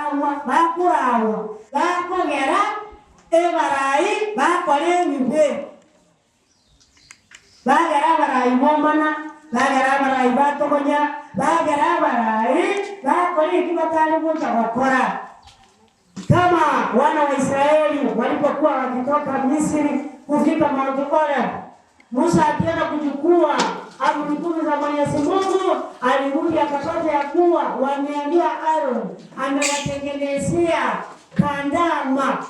Bakoragwa bakoragwa bakogera ebarai bakora ebibe bagera abarai bomana bagera abarai batogonya bagera abarai bakora eki batari gocha gokora. Kama wana wa Israeli walipokuwa wakitoka Misri kufika Mount Horeb, Musa akienda kuchukua amri kumi za Mwenyezi Mungu, alirudi akapata ya kuwa wameambia Aaron amewatengenezea kandama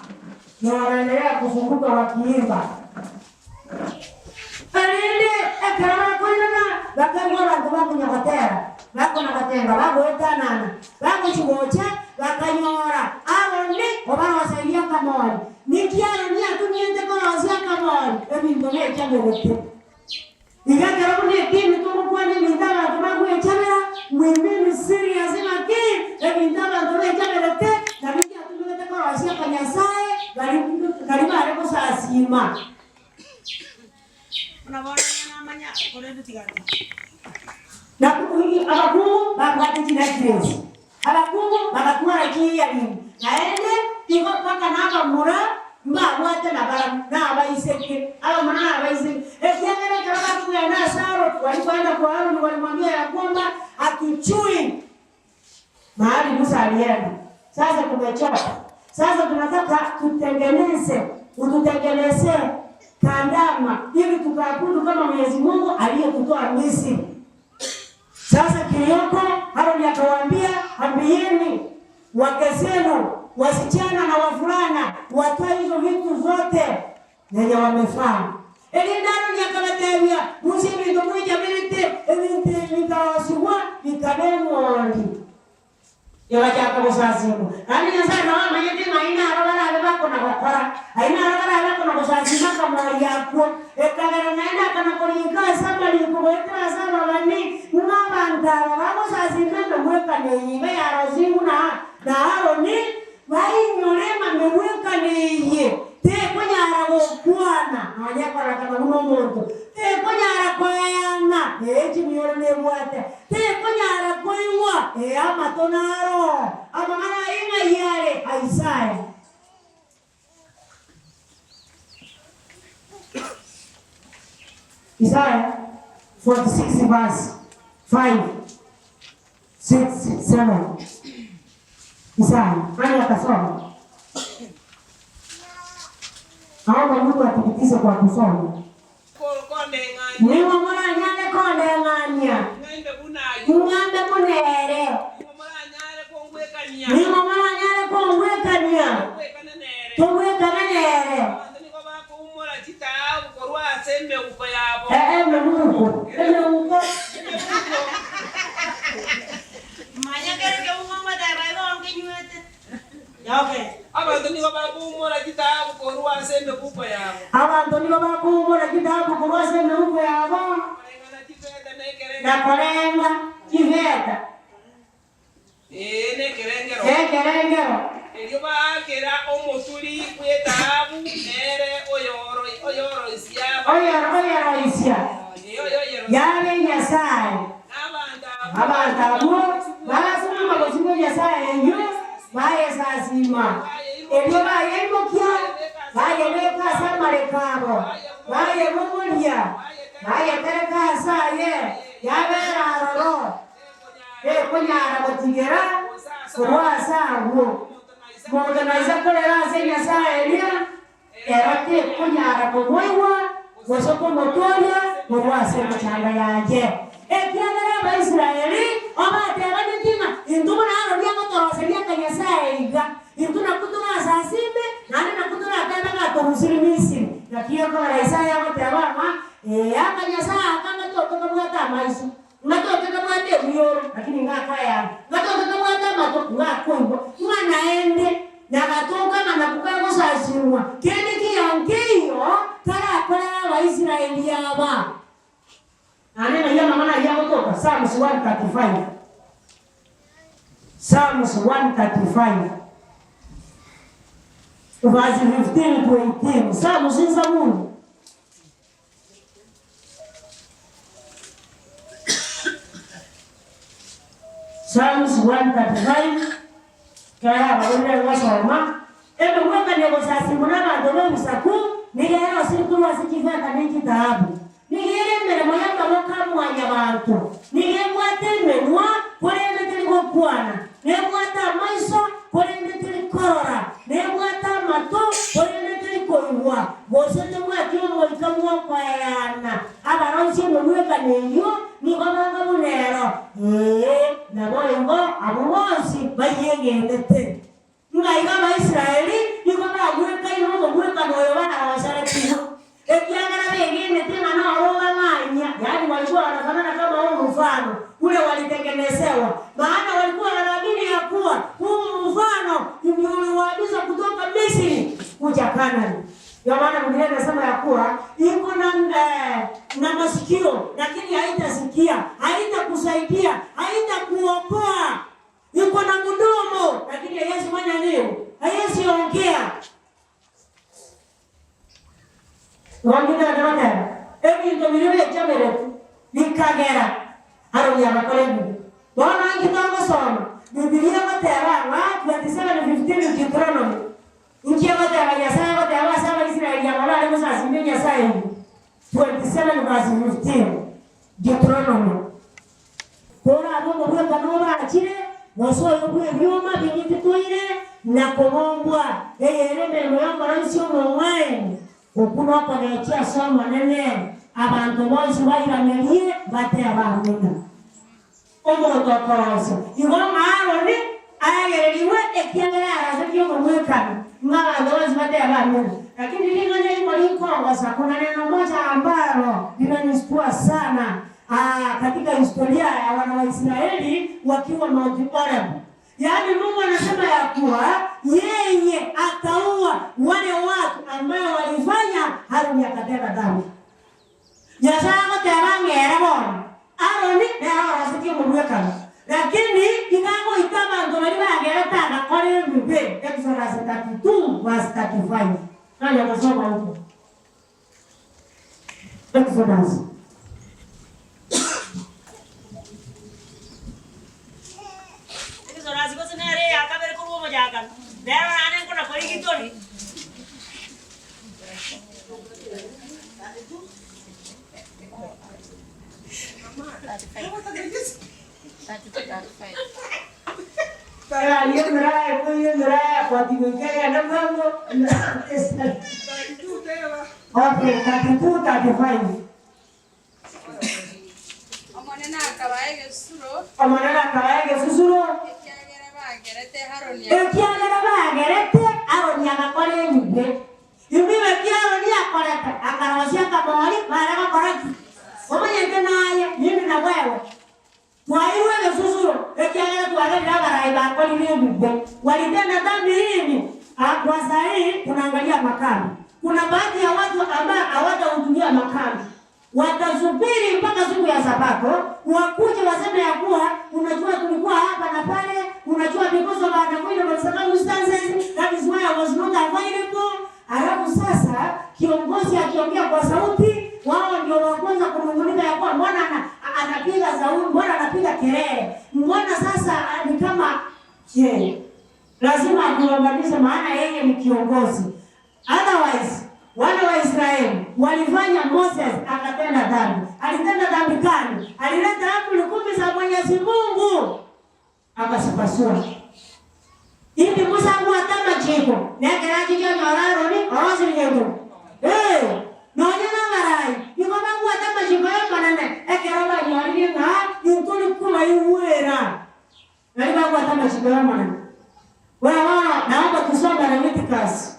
na wanaendelea kuzunguka wakiimba. Alinde ekarama koinana bakangwa bantu bakunyakotera bakonakotenga bagoetanana bagochigocha bakanyora Aroni obaroseirie akamori niki Aroni atumiete korosia akamori ebinto biechamegete igakero buna etini togokwana ebinto abanto bagoechamera mwimini serious ng'aki ebinto abanto bechamerete nabio biatumegete korosia akanyasaye bari bare gosasima. Na abakungu babwate chinecklace abakungu bagatwara chiyaringi naende igo mpaka nabamura mbabwate nabaiseke abamura nabaiseke ekiagera ekero bakugenda ase Aaron walikwenda kwa Aaron walimwambia ya kwamba hatuchui mahali Musa alienda. Sasa tumechoka, sasa tunataka tutengeneze, ututengeneze kandama ili tukaabudu kama Mwenyezi Mungu aliyetutoa Misri. Sasa kiliyoko Haruni akawaambia, ambieni wake zenu wasichana na wavulana watoe hizo vitu zote yenye wamefanya. Elindano Haruni akabatebia musi ebintu mwijabirite ebintu bikawasigwa bikabemwori yabachaka gusasima kandi Nyasaye nawe amanyete ng'a aina aro barabe bakona gokora aina aro barabe bakona gusasima akamori akwo ekabera naende akana korika ase amariko goetera ase ababani ng'a abanto aba bagosasima emegwekano eye iga yarosiwu na Aroni bainyore emamegwekano eye tekonyara gokwana nonya kororekana buna omonto tekonyara koeyana echimioro nebwate tekonyara koigwa amato naro amang'ana aye ng'ai are Isaya. Isaya 46 verse 5 6 7. Isaya nani atasoma? Naomba mtu athibitishe kwa kusoma. Niwo muranyare kondeng'ania ng'ambe munere niwo muranyare kongwekania togwekana nere ememuko ememuko Abantu nigo bakumura kitabu korwa ase emekuko yabo. Abantu nigo bakumura kitabu korwa ase emekuko yabo. Na korenga chifeta. Nekerengero. Nekerengero. Erio bakera omoturi bw'etahabu nere oyoroisia. Oyoroisia. Yabe Nyasaye. Abantu abwo basuma gosima Nyasaye eyo bayesasima. Ebyo bayeimokia bayebeka ase amareko bayebuguria bayetereka ase aye yabera aroro ekonyara gotigera korwa ase agwo monto naisa korera ase Nyasaye eria ero tekonyara komoigwa gose komotoria korwa ase emechando yaye. Ekiagera Abaisraeli obatebanitie ng'a intwe buna Aroni agotoroseria akanyasaye iga intwe naku torasasime naende naku toratebe ng'a torusire Misiri. Naki okora Isaya agoteba ng'a akanyasaye aka ng'atoke kabwate amaiso ng'atoke kabwate emioro lakini ng'akayana ng'atoke kabwate amato ng'akoigwa ng'a naende nagatoka ng'a naku kagosasimwa kende kiyonkeiyo karakorera Abaisraeli aba. Anena ya mama ya kutoka Psalms 135. Psalms 135 verse 15 to 18. Psalms Zaburi. Psalms 135 Kaya baurire gosoma emegwekania gosasima n'abantu b'obusaku nigera osirikurwa ase chifeta na echitaabu nigere emeremo y'amaboko amwanya bantu nigebwate emenwa korende teri gokwana nebwate amaiso korende teri korora nebwate amato korende teri koigwa gose tebwati omoika mwokoeana abaronsi emegwekano eywo nigo banga bunero ee nabo igo abo bonsi bayegendete ngaiga Abaisraeli nigo bagwekaine omogwekano oyo baragocaretigwe ekiagera begenete ng'a noro bang'anya, yaani walikuwa wanafanana kama huu mfano ule walitengenezewa, maana walikuwa wanaamini ya kuwa huu mfano ndio uliwaagiza kutoka Misri kuja Kanani. Ndio maana Biblia inasema ya kuwa iko na masikio lakini haitasikia, haitakusaidia, haitakuokoa. Iko na mdomo lakini haiwezi fanya nini? Haiwezi ongea. Wangine wanataka ebintu biri byechameretu bikagera Haruni abakora ebibi. Bono nkitongosoma Biblia goteba ng'a 27:15 Deuteronomy nkie goteba Nyasaye goteba ase Abaisraeli aba bare gosasima Nyasaye 27 verse 15 Deuteronomy kora abo omogwekano obachire gose oyo bwa ebyoma binyititwaire na kobombwa eyere emeremo y'omoronsi omong'aini okuno okogekia ase omonene abantu bonsi bairanerie bateba amina omonto okorosia igo ng'a Aroni aegereriwe ekiagera arasetie omogwekano ng'a abantu bonsi bateba amina. Lakini ling'ana liko likongosa, kuna neno moja ambalo linanistua sana katika historia ya wana wa Israeli wakiwa Mount Horeb. Yaani Mungu anasema ya kuwa yeye ataua wale watu ambao walifanya Haruni akatenda dhambi. Nyasaye agoteba ng'ere bono Aroni nere orositie omogwekano lakini igango ita abanto baria bagerete agakora ebibe. Exodus 32 verse 35. Nani atasoma huko? Exodus. Exodus gose nere yakabere korwa omojakano rero nane nkona kora egitori. Okay, 32, 35. Omonene akabae gesuro. Omonene akabae gesusuro. Ekiagera bagerete Haroni. Ekiagera bagerete Haroni agakora ebibe. Ebibe ki Haroni akorete? Akarosia akamori, bara gakora ki? Omanyete naye, mimi na wewe. Twairwe gesusuro, ekiagera twagerire abarai bakorire ebibe. Walitenda dhambi nini? Kwa saa hii tunaangalia makambi. Kuna baadhi ya watu ambao hawatahudhuria makambi. Watasubiri mpaka siku ya Sabato wakuje waseme ya kuwa unajua tulikuwa hapa na pale, unajua because of unavoidable circumstances that is why I was not available. Alafu sasa kiongozi akiongea kwa sauti, wao ndio wa kwanza kunung'unika ya kuwa mbona anapiga sauti, mbona anapiga kelele, mbona sasa ni kama je, lazima akuangalize, maana yeye ni kiongozi. Otherwise wana wa Israeli walifanya Moses akatenda dhambi. Alitenda dhambi gani? Alileta amri 10 za Mwenyezi Mungu akazipasua. Ili Musa atama jiko nekeraji kyo nyoraro ni orosi nyeto. Nonya na marai iko bangu atama jiko ya manene ekero ba nyori nga intuli kuma iwera. Nali bangu atama jiko ya manene. Wewe naomba tusome Leviticus.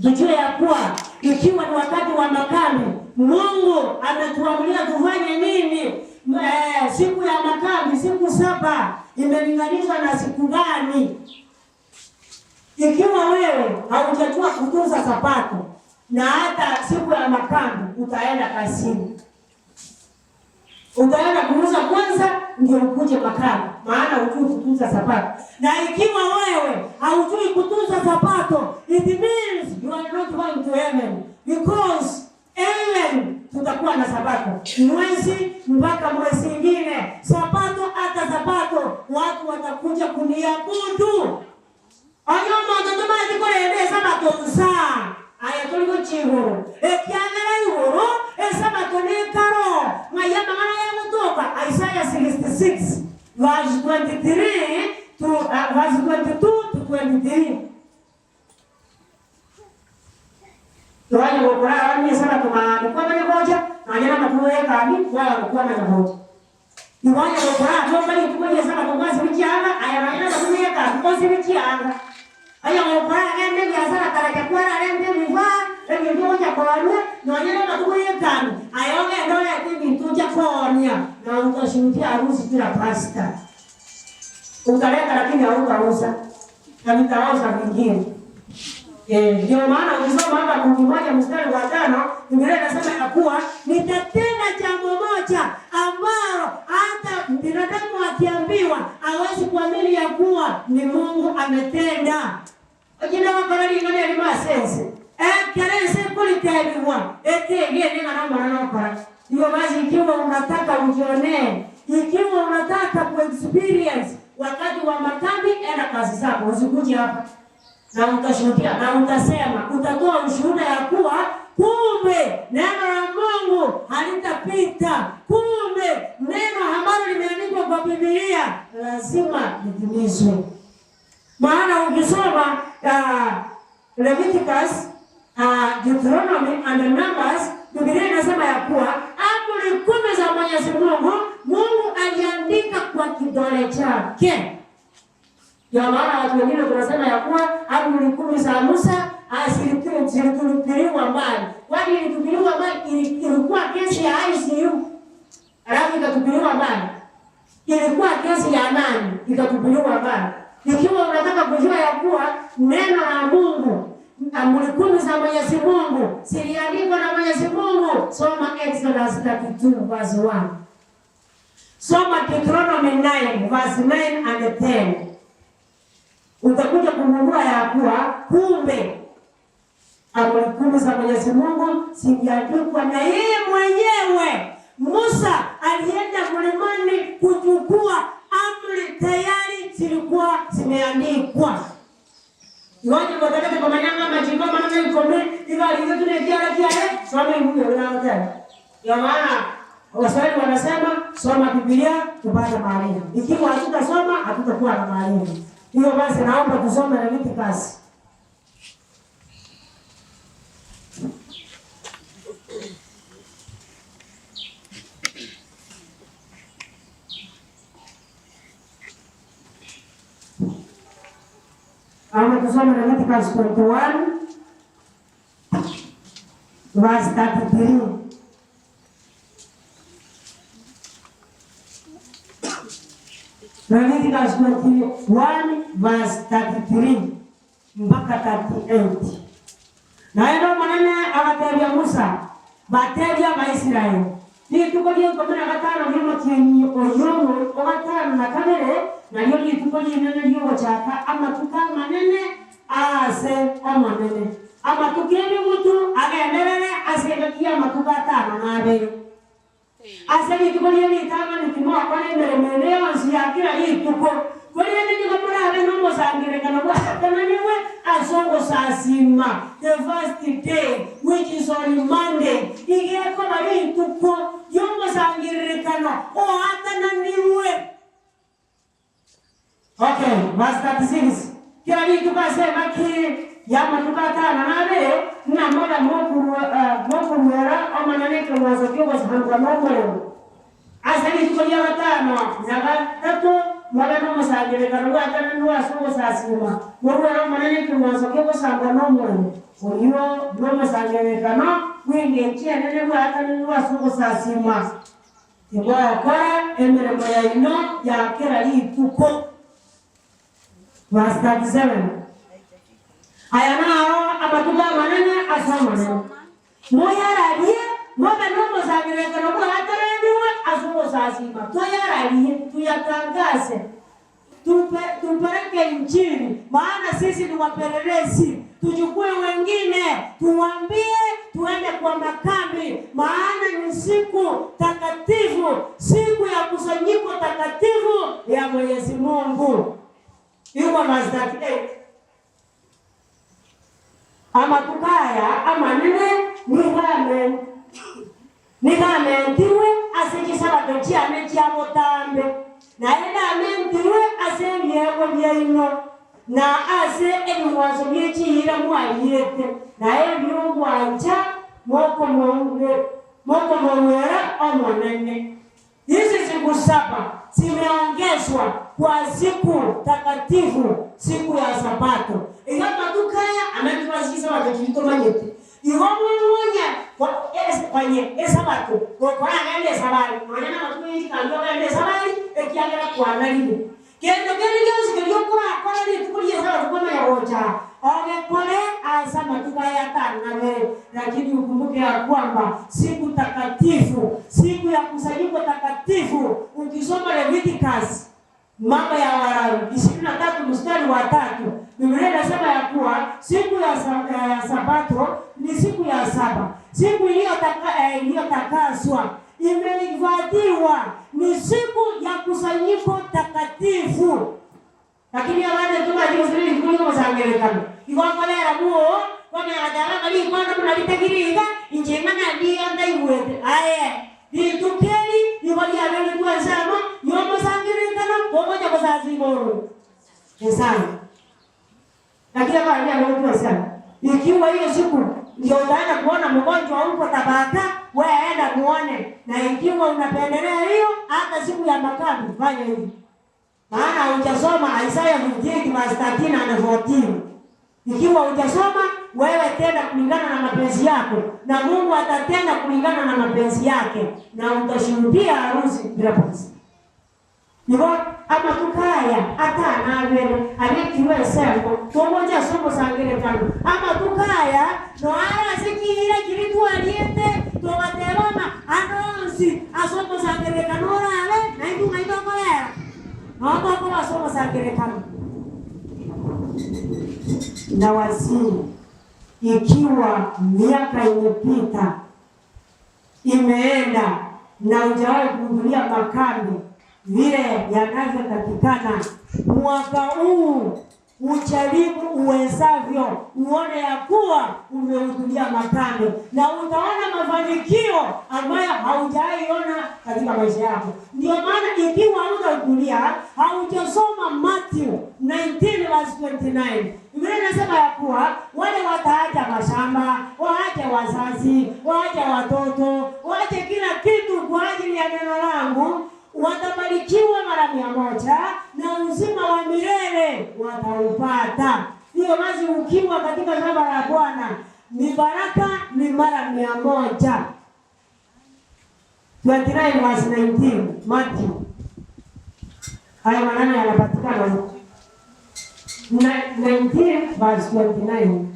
Tujue ya kuwa ikiwa ni wakati wa makambi, Mungu ametuamulia tufanye nini? Siku ya makambi, siku 7 imelinganishwa na siku gani? Ikiwa wewe haujajua kutunza Sabato na hata siku ya makambi utaenda kazini. Utaenda kuuza kwanza ndio ukuje makambi, maana hujui kutunza Sabato. Na ikiwa wewe haujui kutunza Sabato, it means you are not going to heaven, because heaven tutakuwa na Sabato mwezi mpaka mwezi mwingine. Sabato hata Sabato watu watakuja kuniabudu. Onye omonto tomaeti korenda esabato nsa aya tori gochia igoro ekiagera igoro esabato nekaro ng'ai amang'ana yagotoka Isaiah 66 verse 23 to verse 22 to 23. Twanya gokora abami esabato maambi kwamanya gocha nonye na amatuko ya ekambi kwaya gokwamanya gocha iwanya gokora tomari rituko ria esabato gwasibi chianga aya nonye na amatuko ya ekambi osibi chianga aya gokora agende ebiasara kareke kwararente ebifaa ebintu ogocha koonia nonye na amatuko ya ekambi aya ogende orete ebintu ocha koonia na utashuhudia harusi bila pasta utaleta lakini hautauza na vitaoza vingine. Ndio maana ukisoma hapa 11 mstari wa 5 Biblia inasema ya kuwa nitatenda jambo moja ambalo hata binadamu akiambiwa hawezi kuamini ya kuwa ni Mungu ametenda. Ojina wakora lingane lima sense. Kerese kuliteliwa. Ete ngene ngana mwana nokora. Hivyo basi ikiwa unataka ujionee, ikiwa unataka kuexperience wakati wa makambi, enda kazi zako, usikuje hapa. Na utashuhudia na utasema, utatoa ushuhuda ya kuwa kumbe neno la Mungu halitapita, kumbe neno ambalo limeandikwa kwa Biblia lazima litimizwe. Maana ukisoma Leviticus, Deuteronomy and Numbers, Biblia inasema ya kuwa amri 10 za Mwenyezi Mungu, Mungu aliandika kwa kidole chake. Ndio maana watu wengine tunasema ya kuwa amri 10 za Musa zilitupiliwa mbali. Kwani ilitupiliwa mbali? Ilikuwa kesi ya ICU alafu ikatupiliwa mbali. Ilikuwa kesi ya nani ikatupiliwa mbali. Ikiwa unataka kujua ya kuwa neno la Mungu, amri 10 za Mwenyezi Mungu ziliandikwa na Mwenyezi Mungu, soma Exodus 32 verse 1. Soma Deuteronomy 9 verse 9 and 10. Utakuja kugundua ya kuwa kumbe amri 10 za Mwenyezi Mungu ziliandikwa na yeye mwenyewe. Musa alienda mlimani kuchukua amri, tayari zilikuwa zimeandikwa. Iwaje mwatakate kwa manyanga majimbo maneno ikome iba alizo tunekia kia soma Mungu yule tena. Ya maana Waswahili wanasema soma Biblia tupate maarifa. Ikiwa hatutasoma hatutakuwa na maarifa. Hiyo basi naomba tusome Leviticus. Naomba tusome Leviticus 21 verse 33. Leviticus 21 verse 33 mpaka 38. Na ndo manene agatebia Musa, batebia Baisraeli. Rituko ria 15 riomotienyi oyomo ogatano na kabere nario rituko rinene riogochaka amatuko amanene ase omonene. Amatuko emibutu agenderere ase egakia amatuko 52. Ase rituko ria ritang'ani timokora emeremo ende yonsi ya kila rituko. Korende nigo morabe nomosangerekano bwatananiwe ase ogosasima the first day which is on Monday igekoba rituko riomosangerekano oatananiwe. Okay, verse 36. Kila rituko ase maki ya matuko 52 namola mokurwera omanane keng'waso kiogosangwa nomorero. Ase rituko ria 53 mwana nomosangerekano gwatananiwe ase ogosasima morwera omanene keng'waso kiogosangwa nomorero oyo nomosangerekano bw'engencho enene bwatananiwe ase ogosasima tibwakora emiremo yaino ya kila rituko. Verse 37. Aya nao amatuko amanene ase omonene moyararie mobe nomosangerekano bwatananiwe ase ogosasima tuyararie tuyatangaze tupeleke injili, maana sisi ni wapelelezi. Tuchukue wengine tuwaambie tuende kwa makambi, maana ni siku takatifu, siku ya kusanyiko takatifu ya Mwenyezi Mungu. Yuko verse 38. Amatukaya amanene nigame nigamentirwe ase chisabato chiane chia botambe naye namentirwe ase ebiego biaino na ase ebing'wanso bie chiira mwayete naye ebiogwancha mokomong'era omonene. Hizi siku saba zimeongezwa kwa siku takatifu, siku ya Sabato. Iga matukaya ametuwasikiza watoto igo mwenye kwa kwenye esabato kwa agende sabari mwana na matumizi kando agende sabari ekiagera kwa nalini kendo kendo kyosi kelio kwa kwa ni tukulie sabato kwa ya rocha ogekore asa matukaya tano na mbele, lakini ukumbuke ya kwamba siku takatifu, siku ya kusanyiko takatifu. Ukisoma Leviticus mambo ya Walawi 23 mstari wa 3, Biblia inasema ya kuwa siku ya Sabato ni siku ya saba, siku iliyotakaswa, imehifadhiwa, ni siku ya kusanyiko takatifu. Lakini abana tumaji kuliko masangerekano ikonkolera buo komegatara kali kwana munalitegiriga injema na ndaiwete aye litukeli ibali kuwasama yomosangerekano komoja kusazimoro esana. Lakini hapa ndio sana. Ikiwa hiyo siku ndio utaenda kuona mgonjwa huko Tabata, wewe enda muone. Na ikiwa unapendelea hiyo, hata siku ya makambi fanya hivi. Maana hujasoma Isaiah 58 verse 13 and 14. Ikiwa hujasoma, wewe tenda kulingana na mapenzi yako, na Mungu atatenda kulingana na mapenzi yake, na utashuhudia harusi bila polisi. Nivo ama tukaya ata nabere abekiwe sembo tomoja somo sangere kano ama tukaya no ara sikira kiritu aliente tomateroma anonsi asomo sangere kano rale na indu ngaito kolera no to ko somo sangere kano. Na waziri, ikiwa miaka imepita imeenda na hujawahi kuhudhuria makambi vile yanavyotakikana, mwaka huu ujaribu uwezavyo, uone ya kuwa umehudhuria makambi na utaona mafanikio ambayo haujaiona katika maisha yako. Ndio maana ikiwa hutahudhuria, haujasoma Matthew 19 verse 29, Biblia inasema ya kuwa wale wataacha mashamba, waache wazazi, waache watoto, waache kila kitu kwa ajili ya neno langu, watabarikiwa mara 100 na uzima wa milele wataupata. Hiyo basi, ukiwa katika shamba la Bwana ni baraka, ni mara 100. 29 verse 19 Matthew. Haya maneno yanapatikana huko 19 verse 29.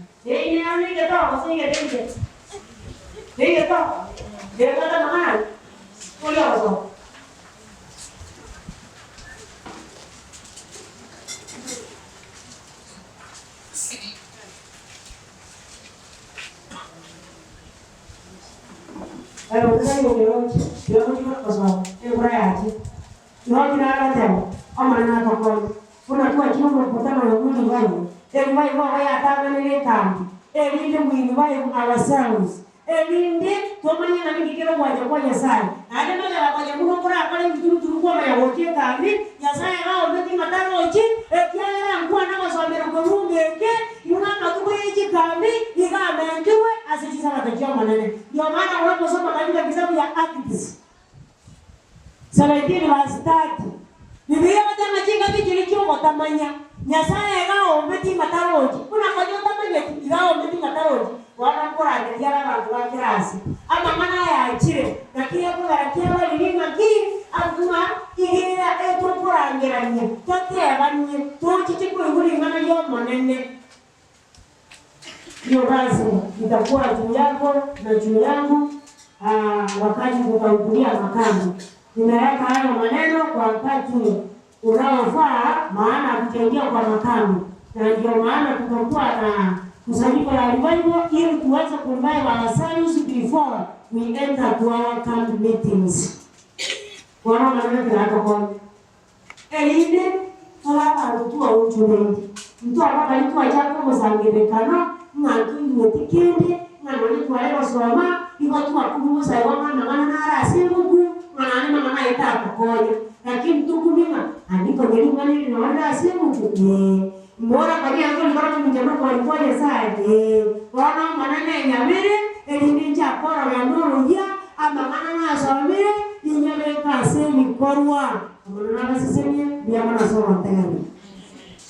Elinde tomanya na mingi kero waja kwa Nyasaye. Ade mala kwa Mungu kora kwa mturu turu kwa maya wote kambi Nyasaye gao meti mataro ochi ekiara ngwa na basomera ko rungenge yuna matuko yechi kambi iga mendiwe asichisa matajia manene. Ndio maana unaposoma katika kitabu ya Acts 17 verse 30, Biblia inasema chinga kichilicho kotamanya Nyasaye gao meti mataro ochi. Kuna kwa tamanya igao meti mataro ochi. Wanakorangeria abantu ba kirasi ama mana yachire nakiye kugarakia bali ngaki aguma igira etukurangerania totebanie tuchiche kuigura lyo monene. Hiyo basi itakuwa juu yako na juu yangu wakati tutahudhuria makambi. Ninaweka hayo maneno kwa wakati unaofaa, maana kuchangia kwa makambi, na ndio maana tutakuwa na kusanyiko la revival ili tuweze kurevive ourselves before we enter to our camp meetings. Wana maneno yako kwa elinde tola bantu tuwa uchurengi Ntwaba bari twachaka omosangerekano ng'a ntoigweti kende ng'a nonye tware gosoma igo twakumbusa igo ng'a amang'ana nare ase ebuku ng'a naende mang'ana aye tagokonya. Lakini tokumia ng'a andiko riria ring'ana eri nonye rire ase ebuku ee. Mbora karia nkorikora omomincha nokori kwa Nyasaye ee. Bono Omonene enyabere erinde inche akorogenda oroyia amang'ana nasomire ninyabeke ase ebikorwa. Omonene abasesenie mbuya mono ase ogontegerera.